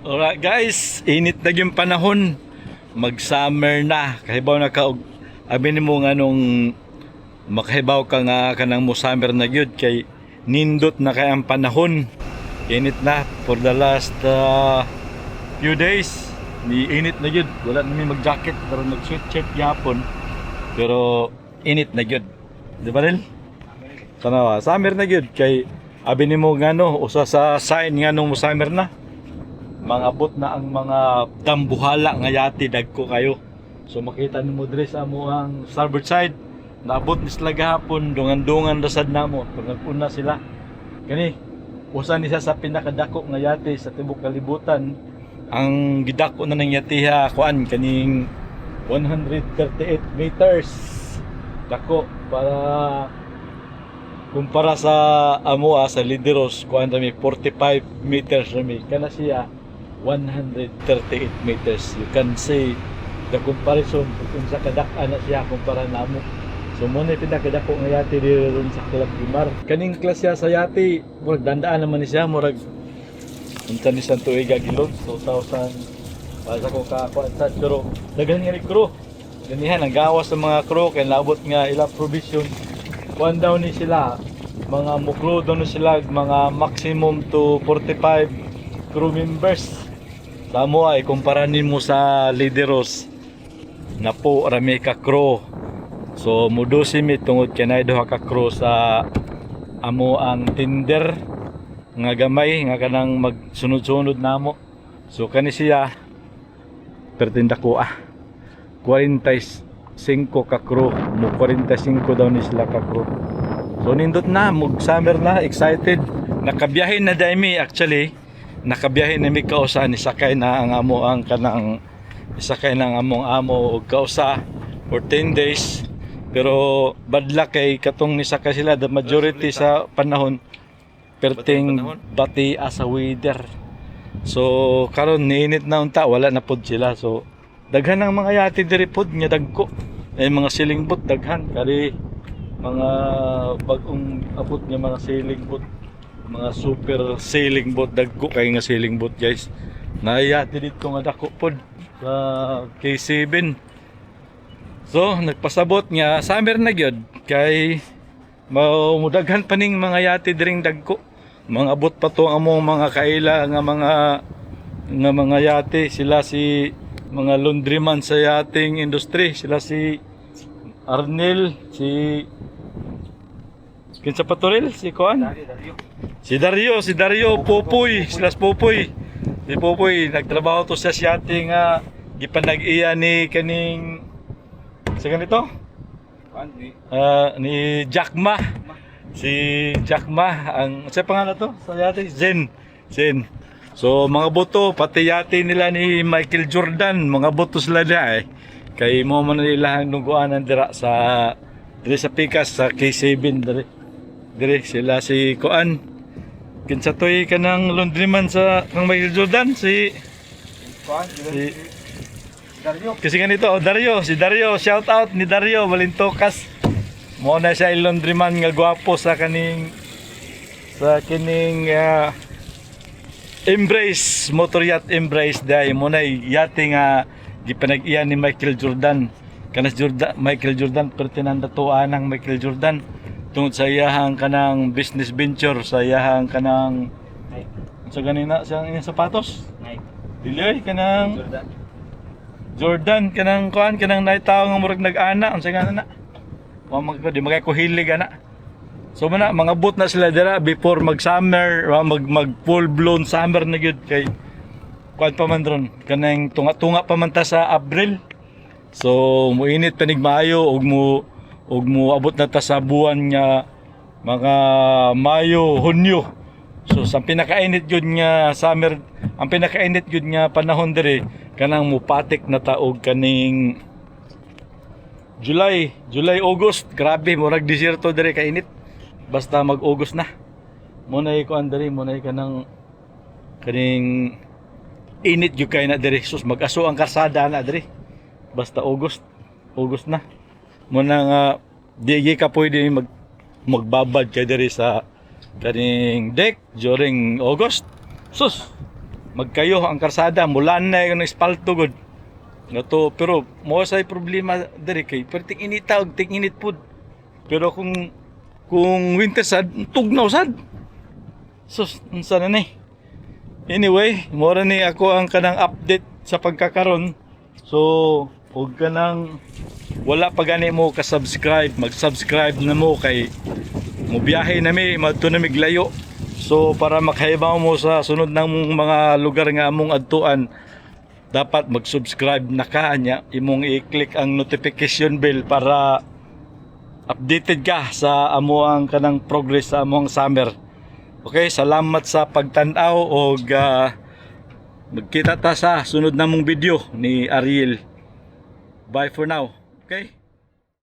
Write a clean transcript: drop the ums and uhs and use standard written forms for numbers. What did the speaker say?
Alright guys, init na yung panahon. Mag-summer na. Kahibaw na ka og abi nimo nga nung makahibaw ka nga kanang mo summer na gyud kay nindot na kay ang panahon. Init na for the last few days. Ni init na gyud. Wala na mi mag-jacket pero nag-sweatshirt gyapon. Pero init na gyud. Di ba, Rel? Tanawa, summer na gyud kay abi nimo ngano usa sa sign nga nung mo summer na mangabot na ang mga dambuhala nga yate, dagko kayo. So makita nimo diri sa amoang starboard side, naabot ni sila gahapon, dungan-dungan ra sad namo pag nag-una sila. Kani usa ni siya sa pinakadako nga yate sa tibuok kalibutan. Ang gidako na ng yateha kuan kaning 138 meters. Dako para kumpara sa amoa sa Lady Rose, kuan rami, 45 meters rami. Kana siya 138 meters. You can see the comparison kung unsa kadak-an na siya kumpara namo. So mo na pinakadako nga yate diri ron sa Club de Mar. Kaning klase sa yate, murag dandaan naman ni siya, murag unsa ni siyang tuig gilod, 2000 para sa ko kakuan sad, pero daghan nga ni crew. Ganihan ang gawas sa mga crew kay naabot nga ilang provision. Kuan daw ni sila, mga muklo daw ni sila mga maximum to 45 crew members. Sa amo ay kumpara nimo sa Lady Rose napo rami ka crew. So mudusi mi tungod kay naay duha ka crew sa amo ang tender nga gamay nga kanang magsunod-sunod namo. So kani siya pertinda ko ah 45 ka crew mo, 45 daw ni sila ka crew. So nindot na, mag summer na, excited. Nakabiyahe na dai mi actually. Nakabiyahe na mi kausa, ni sakay na ang amo ang kanang isakay na ang among amo og kausa for 10 days. Pero bad luck kay katong nisakay sila, the majority sa panahon perting panahon? Bati as a weather. So karon niinit na unta, wala na pod sila. So daghan ang mga yate diri pod nga dagko. Ay, mga sailing boat daghan kari, mga bagong abot nga mga sailing boat, mga super sailing boat, dagko kay nga sailing boat, guys. Naayate dito nga dako pod sa K7. So nagpasabot nga summer na gyud kay mudaghan pa ning mga yate diring dagko. Mga abot pa to ang among mga kaila nga mga yate, sila si mga laundryman sa yachting industry, sila si Arnel, si kinsa pa to, Rel? Si kuan? Si Dario, si Dario Popoy, sila si Popoy. Si Popoy nagtrabaho to sa yate nga gipanag-iya ni kaning sa ganito? Ah, ni Jack Ma. Si Jack Ma ang sa pangalan to sa yate Zen. Zen. So mga boto pati yate nila ni Michael Jordan, mga boto sila niya eh. Kay mo man nila ang nungguanan dira sa diri sa Pikas sa K7 diri. Diri sila si Kuan. Kinsa toy kanang laundryman sa kang Michael Jordan si Dario. Kasi ganito, oh, Dario, si Dario, shout out ni Dario Valintokas. Mo na siya laundryman nga gwapo sa kining Embrace, motor yacht Embrace dai mo na yate nga gipanag-iya ni Michael Jordan. Kanas Jordan, Michael Jordan pertinanda tuan ang Michael Jordan tungod sa iyahang kanang business venture, sa iyahang kanang Nike. sa ganina siyang iyang sapatos. Nike. Dili oy, kanang Jordan. Jordan kanang kuan, kanang naitaw nga murag nag-ana, unsa nga na wa mag di magay ko hilig ana. So mana mga boat na sila dira before mag summer, mag mag full blown summer na gyud kay kuan pa man ron kanang tunga-tunga pa man ta sa Abril. So muinit pa nig maayo ug mo abot na ta sa buwan nga mga Mayo, Hunyo. So sa pinakainit gyud nga summer, ang pinakainit gyud nga panahon diri kanang mupatik na ta og kaning July, July, August, grabe murag desierto diri kainit. Basta mag-August na. Mo na kuan diri, mo na kanang kaning init gyud kay na diri. Sus, mag-aso ang karsada na diri. Basta August, August na. Mo na nga di ka pwede magbabad kay diri sa kaning deck during August. Sus. Magkayo ang karsada, mulan na yung espalto gud. Nga to, pero mao say problema diri kay perting inita og ting-init pud. Pero kung winter sad, tugnaw sad. Sus, unsa na ni? Anyway, mora ni ako ang kanang update sa pagkakaron. So, ug kanang wala pa gani mo ka-subscribe, mag-subscribe na mo kay mubiyahe na mi, madto na mig layo. So, para makahibaw mo sa sunod ng mga lugar nga among adtuan, dapat mag-subscribe na ka niya, imong i-click ang notification bell para updated ka sa amuang kanang progress sa among summer. Okay, salamat sa pagtan-aw og magkita ta sa sunod namong video ni Ariel. Bye for now. Okay?